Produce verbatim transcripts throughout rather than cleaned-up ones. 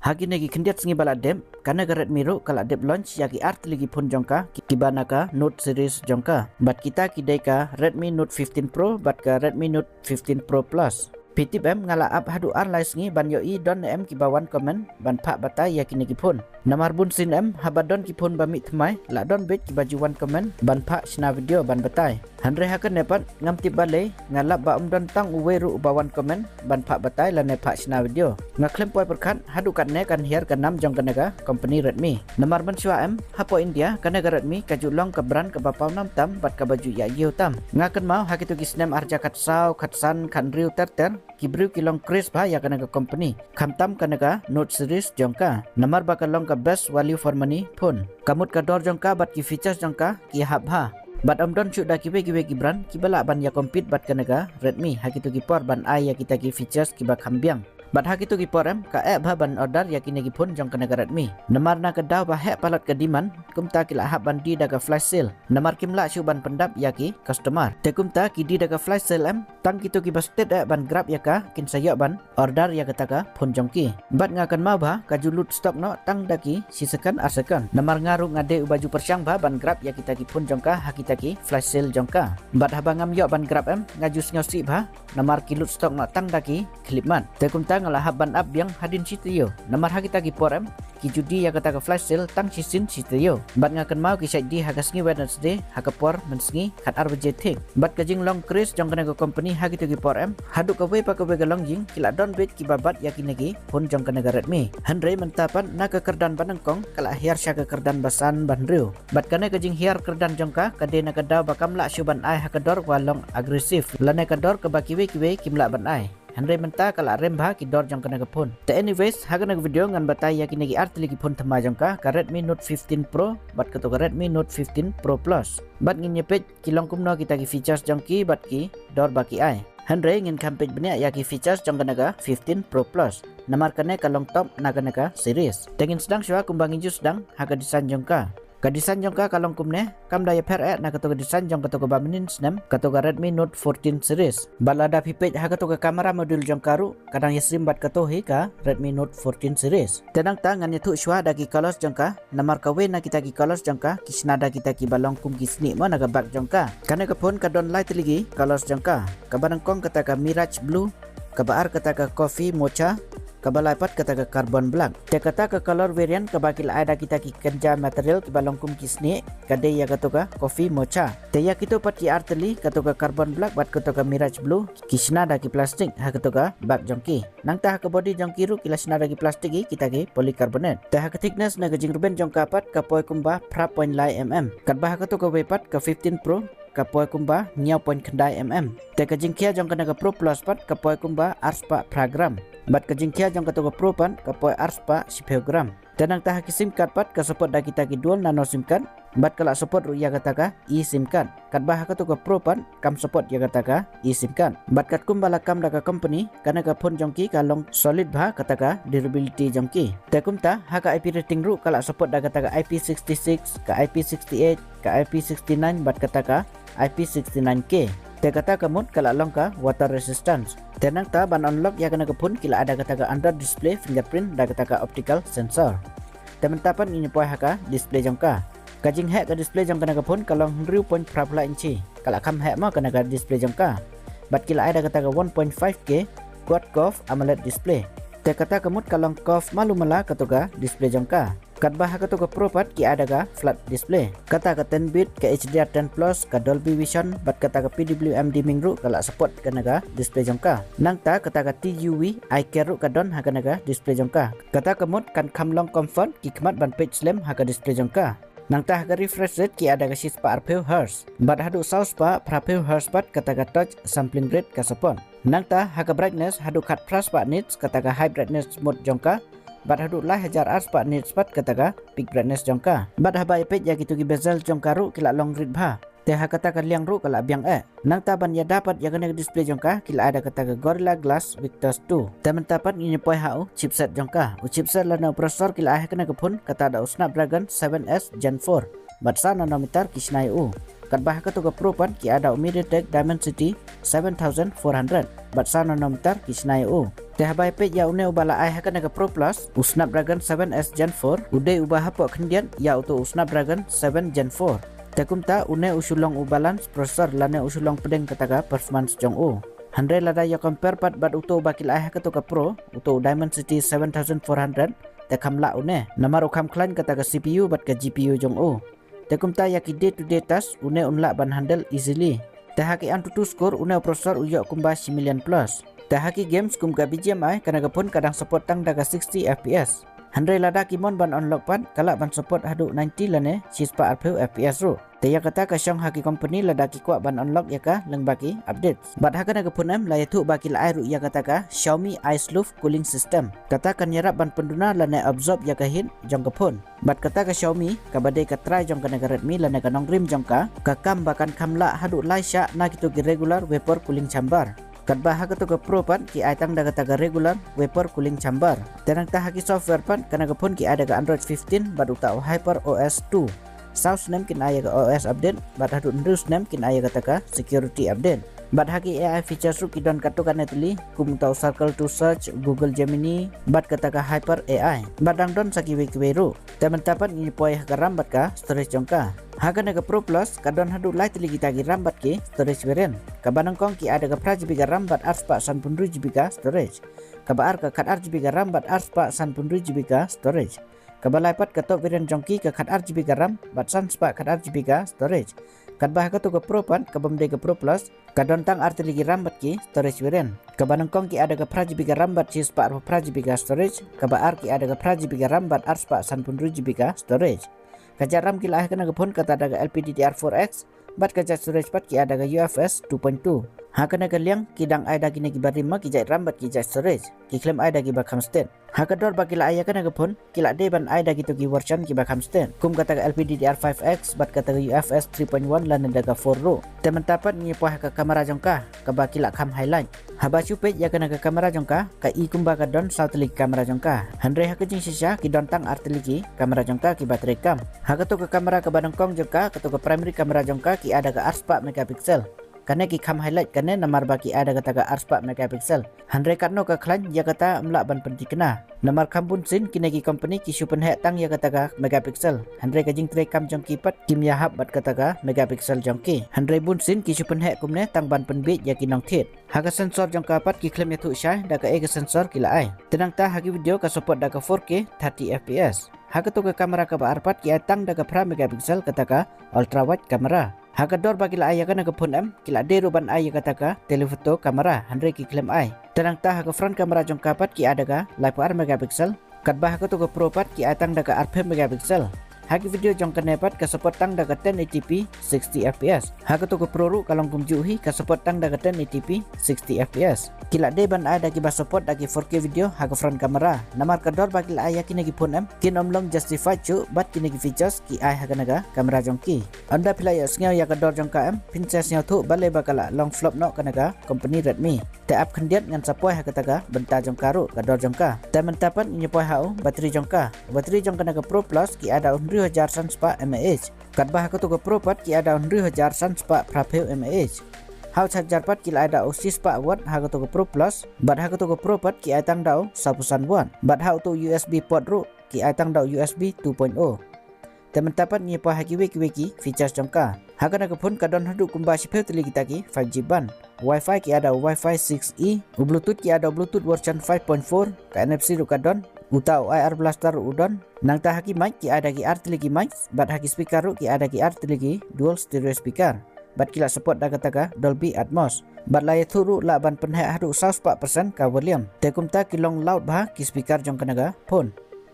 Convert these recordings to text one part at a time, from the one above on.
Ha kine ki khyndiat sngi ba la dep, kane ka Redmi ruh ka la dep launch ïa ki artylli ki phone jong ka, ki, kiba na ka Note series jong ka. Bad kita ki dei ka Redmi Note fifteen Pro bad ka Redmi Note fifteen Pro Plus. Phi tip em, nga la ap haduh ar lai sngi ban ïohi don ne em kiba wan comment ban phah batai ïa kine ki phone. Namar bunsien em, haba don ki phone ba mih thymmai, la don beit kiba ju wan comment ban phah shna video ban batai. Hynrei ha kane pat, ngam tip balei, nga lap ba ym don tang uwei ruh uba wan comment ban phah batai lane phah shna video. Nga khlem poi pyrkhat, haduh katne kan hiar ka nam jong kane ka company Redmi. Namar mynshuwa em, hapoh India, kane ka Redmi ka ju long ka brand kaba paw nam tam bad kaba ju ïa ïew tam. Nga kynmaw ha kito ki snem ar hajar khatsaw, khatsan, khathynriew ter ter, ki briew ki long craze bha ïa kane ka company. Khamtam kane ka Note series jong ka. Namar ba ka long ka best value for money phone. Ka mut ka dor jong ka bad ki features jong ka ki hap bha. Bad ym don shuh da kiwei kiwei ki brand kiba lah ban ïa compete bad kane ka Redmi ha kito ki por ban ai ïa kita ki features kiba kham biang. Bad ha kito ki por em, ka eh bha ban order ïa kine ki phone jong kane ka Redmi. Namar na ka daw ba heh palat ka demand, kumta ki la hap ban die da ka flash sale. Namar kim lah shuh ban pyndap ïa ki customer. Te kumta ki die da ka flash sale em, tang kito kiba stet eh ban grab ïa ka, kin sa ïoh ban order ïa kata ka phone jong ki. Bad nga kynmaw ba ka ju lut stock noh tang da ki shi second ar second. Namar nga ruh nga dei uba ju pyrshang bha ban grab ïa kita ki phone jong ka ha kita ki flash sale jong ka. Bad haba ngam ïoh ban grab em, nga ju sngewsih bha. Namar ki lut stock noh tang da ki khyllipmat. Te kumta nga la hap ban ap biang hadien shi taïew. Namar ha kita ki por em, ki ju die ïa kata ka flash sale tang shisien shi taïew. Bad nga kynmaw ki shait die ha ka sngi Wednesday, ha ka por mynsngi khatar baje thik. Bad ka jinglong craze jong kane ka company ha kito ki por em, haduh kawei pa kawei ka longïing, ki la don beit kiba bat ïa kine ki phone jong kane ka Redmi. Hynrei mynta pat na ka kyrdan ba nyngkong, ka la hiar sha ka kyrdan ba san ba hynriew. Bad kane ka jinghiar kyrdan jong ka, ka dei na ka daw ba kam lah shuh ban ai ha ka dor ba long aggressive. Lane ka dor kaba kiwei kiwei kim lah ban ai. Hynrei mynta ka la rem bha ki dor jong kane ka phone. Te anyways, ha kane ka video ngan batai ïa kine ki artylli ki phone thymmai jong ka, ka Redmi Note fifteen Pro, bad kato ka Redmi Note fifteen Pro Plus. Bad ngin ïa peit ki long kumno kita ki features jong ki, bad ki dor ba ki ai. Hynrei ngin kham peit bniah ïa ki features jong kane ka fifteen Pro Plus. Namar kane ka long top na kane ka series. Te ngin sdang shuwa kumba ngin ju sdang ha ka design jong ka. Ka design jong ka ka long kumne, kam da ïapher eh na kato ka design jong kato kaba mynnin snem, kato ka Redmi Note fourteen series. Bad lada phi peit ha kato ka camera module jong ka ruh, ka dang ïasyriem bad kato hi ka Redmi Note fourteen series. Te nangta ngan ïathuh shuwa da ki colors jong ka, namar kawei na kita ki colors jong ka, ki shna da kita kiba long kum ki snieh mo na ka back jong ka. Kane ka phone ka don lai tylli ki colors jong ka. Kaba nyngkong kata ka Mirage Blue, kaba ar kata ka Coffee Mocha, kaba lai pat kata ka Carbon Black. Te kata ka color variant kaba ki la ai da kita ki kynja material kiba long kum ki snieh, ka dei ïa kato ka Coffee Mocha. Te ïa kito pat ki artylli, kato ka Carbon Black bad kato ka Mirage Blue, ki shna da ki plastic ha kato ka back jong ki. Nangta ha ka body jong ki ruh ki la shna da ki plastic hi, kita ki polycarbonate. Te ha ka thickness na ka jingrben jong ka pat ka poi kumba phra point lai mm. Katba ha kato kawei pat ka fifteen Pro, ka poi kumba hynñiew point khyndai mm. Te ka jingkhia jong kane ka Pro Plus pat ka poi kumba arspah phra gram. Bad ka jingkhia jong kato ka Pro pat ka poi arspah shiphew gram. Te nangta ha ki sim card pat ka support da kita ki dual nano sim card. Bad ka la support ruh ïa kata ka eSIM card. Katba ha kato ka Pro pat kam support ïa kata ka eSIM card. Bad katkum ba la kam da ka company, kane ka phone jong ki ka long solid bha kata ka durability jong ki. Te kumta ha ka I P rating ruh ka la support da kata ka I P sixty-six, ka I P sixty-eight, ka I P sixty-nine bad kata ka I P sixty-nine K. Te kata ka mut ka la long ka water resistance. Te nangta ban unlock ïa kane ka phone ki la ai da kata ka under display fingerprint da kata ka optical sensor. Te mynta pat ngin ïa poi ha ka display jong ka. Ka jingheh ka display jong kane ka phone ka long hynriew point phra phew lai inchi. Ka la kham heh mo kane ka display jong ka. Bad ki la ai da kata ka one point five K quad curve AMOLED display. Te kata ka mut ka long curve malu mala kato ka display jong ka. Katba ha kato ka Pro pat ki ai da ka flat display. Kata ka ten bit, ka H D R ten plus, ka Dolby Vision, bad kata ka P W M dimming ruh ka la support kane ka display jong ka. Nangta kata ka T U V eye care ruh ka don ha kane ka display jong ka. Kata ka mut kan kham long comfort ki khmat ban peit slem ha ka display jong ka. Nangta ha ka refresh rate ki ai da ka shispah arphew hertz. Bad haduh sawspah phraphew hertz pat kata ka touch sampling rate ka support. Nangta ha ka brightness haduh khatphra spah nits kata ka high brightness mode jong ka. Bad haduh lai hajar arspah nits pat kata ka peak brightness jong ka. Bad haba ïa peit ïa kito ki bezel jong ka ruh ki la long rit bha. Te ha kata ka liang ruh ka la biang eh. Nangta ban ïada pat ïa kane ka display jong ka ki la ai da kata ka Gorilla Glass Victus two. Te mynta pat ngin ïa poi ha u chipset jong ka. U chipset lane u processor ki la ai ha kane ka phone kata da u Snapdragon seven S Gen four. Bad saw nanometer ki shna ïa u. Katba ha kato ka Pro pat ki ai da u MediaTek Dimensity seven thousand four hundred. Bad saw nanometer ki shna ïa u. Te haba peit ïa une uba la ai ha kane ka Pro Plus, u Snapdragon seven S Gen four, u dei uba hapoh khyndiat ïa uto u Snapdragon seven Gen four. Te kumta une u shu long u balance processor lane u shu long pdeng kata ka performance jong u. Hynrei lada ïa compare pat bad uto uba ki la ai ha kato ka Pro, uto u Dimensity seven thousand four hundred, te kham lah une. Namar u kham khlaiñ kata ka C P U bad ka G P U jong u. Te kumta ïa ki day to day task une un lah ban handle easily. Te ha ki AnTuTu score une u processor u ïoh kumba shi million plus. Te ha ki games kum ka B G M I kane ka phone ka dang support tang da ka sixty F P S. Hynrei lada ki mon ban unlock pat ka lah ban support haduh ninety lane shispah arphew F P S ruh. Te ïa kata ka shong ha ki company lada ki kwah ban unlock ïa ka lyngba ki updates. Bad ha kane ka phone em la ïathuh ba ki la ai ruh ïa kata ka Xiaomi Ice Loop cooling system. Kata kan ïarap ban pynduna lane absorb ïa ka heat jong ka phone. Bad kata ka Xiaomi kaba dei ka trai jong kane ka Redmi lane ka nongrim jong ka, ka kam ba kan kham lah haduh lai shah na kito ki regular vapor cooling chamber. Katba ha kato ka Pro pat ki ai tang da kata ka regular vapor cooling chamber. Te nangta ha ki software pat kane ka phone ki ai da ka Android fifteen bad uta u Hyper O S two. Saw snem kin ai ïa ka O S update bad haduh hynriew snem kin ai ïa kata ka security update. Bad ha ki A I features ruh ki don katto katne tylli kum uta u Circle to Search, Google Gemini bad kata ka Hyper A I. Bad dang don sa kiwei kiwei ruh. Te mynta pat ngin ïa poi ha ka RAM bad ka storage jong ka. Ha kane ka Pro Plus ka don haduh lai tylli kita ki RAM bad ki storage variant. Kaba nyngkong ki ai da ka phra GB ka RAM bad arspah sanphew hynriew GB ka storage. Kaba ar ka khatar GB ka RAM bad arspah sanphew hynriew GB ka storage. Kaba lai pat ka top variant jong ki ka khatar GB ka RAM bad sanspah khatar GB ka storage. Katba ha kato ka Pro pat kabym dei ka Pro Plus ka don tang ar tylli ki RAM bad ki storage variant. Kaba nyngkong ki ai da ka phra GB ka RAM bad shispah arphew phra GB ka storage. Kaba ar ki ai da ka phra GB ka RAM bad arspah sanphew hynriew GB ka storage. Ka jait RAM ki la ai ha kane ka phone kata da ka L P D D R four X bad ka jait storage pat ki ai da ka U F S two point two. Ha kane ka liang ki dang ai da kine kiba rim ma ki jait RAM bad ki jait storage. Ki khlem ai da kiba kham stet. Ha ka dor ba ki la ai ïa kane ka phone ki la dei ban ai da kito ki version kiba kham stet. Kum kata ka L P D D R five X bad kata ka U F S three point one lane da ka four ruh. Te mynta pat ngin ïa poi ha ka camera jong ka kaba ki la kham highlight. Haba shu peit ïa kane ka camera jong ka, ka i kumba ka don saw tylli ki camera jong ka. Hynrei ha ka jingshisha ki don tang ar tylli ki camera jong ka kiba trei kam. Ha kato ka camera kaba nyngkong jong ka, kato ka primary camera jong ka ki ai da ka arspah megapixel. Kane ki kham highlight kane namar ba ki ai da kata ka arspah megapixel. Hynrei katno ka khlaiñ ïa kata ym lah ban pynthikna. Namar kham bun sien kine ki company ki shu pynheh tang ïa kata ka megapixel. Hynrei ka jingtrei kam jong ki pat kim ïahap bad kata ka megapixel jong ki. Hynrei bun sien ki shu pynheh kumne tang ban pynbiej ïa ki nongthied. Ha ka sensor jong ka pat ki khlem ïathuh shai da kaei ka sensor ki la ai. Te nangta ha ki video ka support da ka four K thirty F P S. Ha kato ka camera kaba ar pat ki ai tang da ka phra megapixel kata ka ultra wide camera. Ha ka dor ba ki la ai ïa kane ka phone em ki la dei ruh ban ai ïa kata ka telephoto camera hynrei ki khlem ai. Te nangta ha ka front camera jong ka pat ki ai da ka laiphew ar megapixel. Katba ha kato ka Pro pat ki ai tang da ka arphew megapixel. Ha ki video jong kane pat ka support tang da ka ten eighty P sixty F P S. Ha kato ka Pro ruh ka long kumjuh hi ka support tang da ka ten eighty P sixty F P S. Ki la dei ban ai da kiba support da ki four K video ha ka front camera. Namar ka dor ba ki la ai ïa kine ki phone em kin ym long justified shuh bad kine ki features ki ai ha kane ka camera jong ki. Ynda phi la ïohsngew ïa ka dor jong ka em phin sa sngewthuh balei ba ka la long flop noh kane ka company Redmi. Te ap khyndiat ngan sa poi ha kata ka bynta jong ka ruh ka dor jong ka. Te mynta pat ngin ïa poi ha u battery jong ka. Battery jong kane ka Pro Plus ki ai da u hynriew hajar san spah mAh. Katba ha kato ka Pro pat ki ai da u hynriew hajar san spah phraphew mAh. Ha u charger pat ki la ai da u shispah watt ha kato ka Pro Plus. Bad ha kato ka Pro pat ki ai tang da u sawphew san watt. Bad ha uto u U S B port ruh ki ai tang da u U S B two point oh. Te mynta pat ngin ïa poi ha kiwei kiwei ki features jong ka. Ha kane ka phone ka don haduh kumba shiphew tylli kita ki five G band. Wi-Fi ki ai da u Wi-Fi six E, u Bluetooth ki ai da u Bluetooth version five point four, ka N F C ruh ka don, uta u I R blaster ruh u don. Nangta ha ki mic ki ai da ki ar tylli ki mic, bad ha ki speaker ruh ki ai da ki ar tylli ki dual stereo speaker. Bad ki la support da kata ka Dolby Atmos. Bad la ïathuh ruh lah ban pynheh haduh saw spah percent ka volume. Te kumta ki long loud bha ki speaker jong kane ka phone.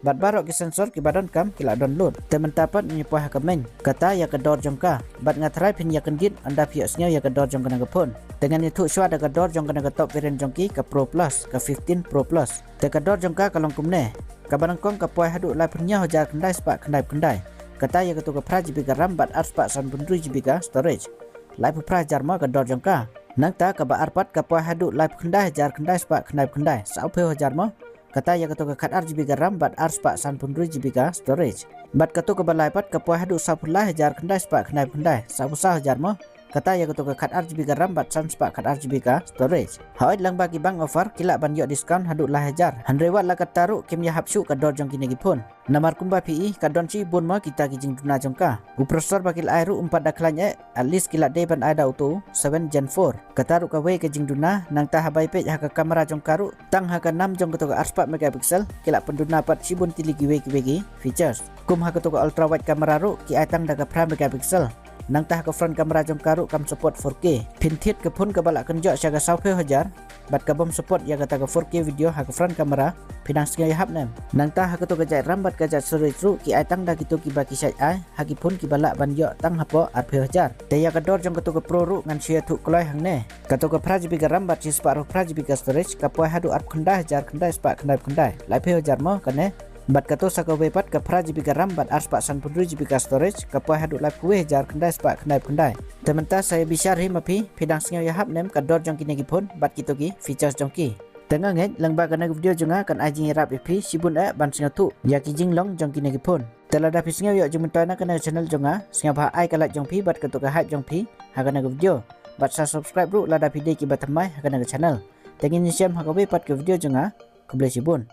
Bad baroh ki sensor kiba donkam ki la don lut. Te mynta pat ngin ïa poi ha ka main. Kata ïa ka dor jong ka. Bad nga tharai phin ïa kyndit ynda phi ïohsngew ïa ka dor jong kane ka phone. Te ngan ïathuh shuwa da ka dor jong kane ka top variant jong ki ka Pro Plus, ka fifteen Pro Plus. Te ka dor jong ka ka long kumne. Kaba nyngkong ka poi haduh laiphew hynñiew hajar khyndai spah khyndai phew khyndai. Kata ïa kato ka phra GB ka RAM bad arspah sanphew hynriew GB ka storage. Laiphew phra hajar mo ka dor jong ka. Nangta kaba ar pat ka poi haduh laiphew khyndai hajar khyndai spah khyndai phew khyndai. Sawphew hajar mo. Kata ïa kato ka khatar GB ka RAM bad arspah sanphew hynriew GB ka storage. Bad kato kaba lai pat ka poi haduh sawphew lai hajar khyndai spah khyndai phew khyndai, sawphew saw hajar mo. Kata ïa kato ka khatar GB ka RAM bad san spah khatar GB ka storage. Hooid, lyngba ki bank offer ki lah ban ïoh discount haduh lai hajar. Hynrei wat la katta ruh kim ïahap shuh ka dor jong kine ki phone. Namar kumba phi i, ka don shibun mo kita ki jingduna jong ka. U processor ba ki la ai ruh um pat da khlaiñ eh, at least ki la dei ban ai da uto u seven Gen four. Kata ruh kawei ka jingduna, nangta haba peit ha ka kamera jong ka ruh, tang ha ka nam jong kato ka arspah megapixel, ki la pynduna pat shibun tylli kiwei kiwei ki features. Kum ha kato ka ultra wide camera ruh, ki ai tang da ka phra megapixel. Nangta ha ka front camera jong ka ruh kam support four K. Phin thied ka phone kaba la kynjoh sha ka sawphew hajar, bad ka bym support ïa kata ka four K video ha ka front camera, phi dang sngew ïahap ne em? Nangta ha kato ka jait RAM bad ka jait storage ruh ki ai tang da kito kiba ki shait ai ha ki phone kiba lah ban ïoh tang hapoh arphew hajar. Te ïa ka dor jong kato ka Pro ruh ngan shu ïathuh kloi hangne. Kato ka phra GB ka RAM bad shispah arphew phra GB ka storage ka poi haduh arphew khyndai hajar khyndai spah khyndaiphew khyndai. Laiphew hajar mo kane. Bad kato sa kawei pat ka phra GB ka RAM bad arspah sanphew hynriew GB ka storage ka poi haduh laiphew wei hajar khyndai spah khyndaiphew khyndai. Te mynta sa ïa bishar hi ma phi, phi dang sngew ïahap ne em ka dor jong kine ki phone bad kito ki features jong ki. Te nga ngeit lyngba kane ka video jong nga kan ai jingïarap ïa phi shibun eh ban sngewthuh ïa ki jinglong jong kine ki phone. Te lada phi sngew ïoh jingmyntoi na kane ka channel jong nga, sngewbha ai ka like jong phi bad kato ka hype jong phi ha kane ka video. Bad sa subscribe ruh lada phi dei kiba thymmai ha kane ka channel. Te ngin ïashem ha kawei pat ka video jong nga. Khublei shibun.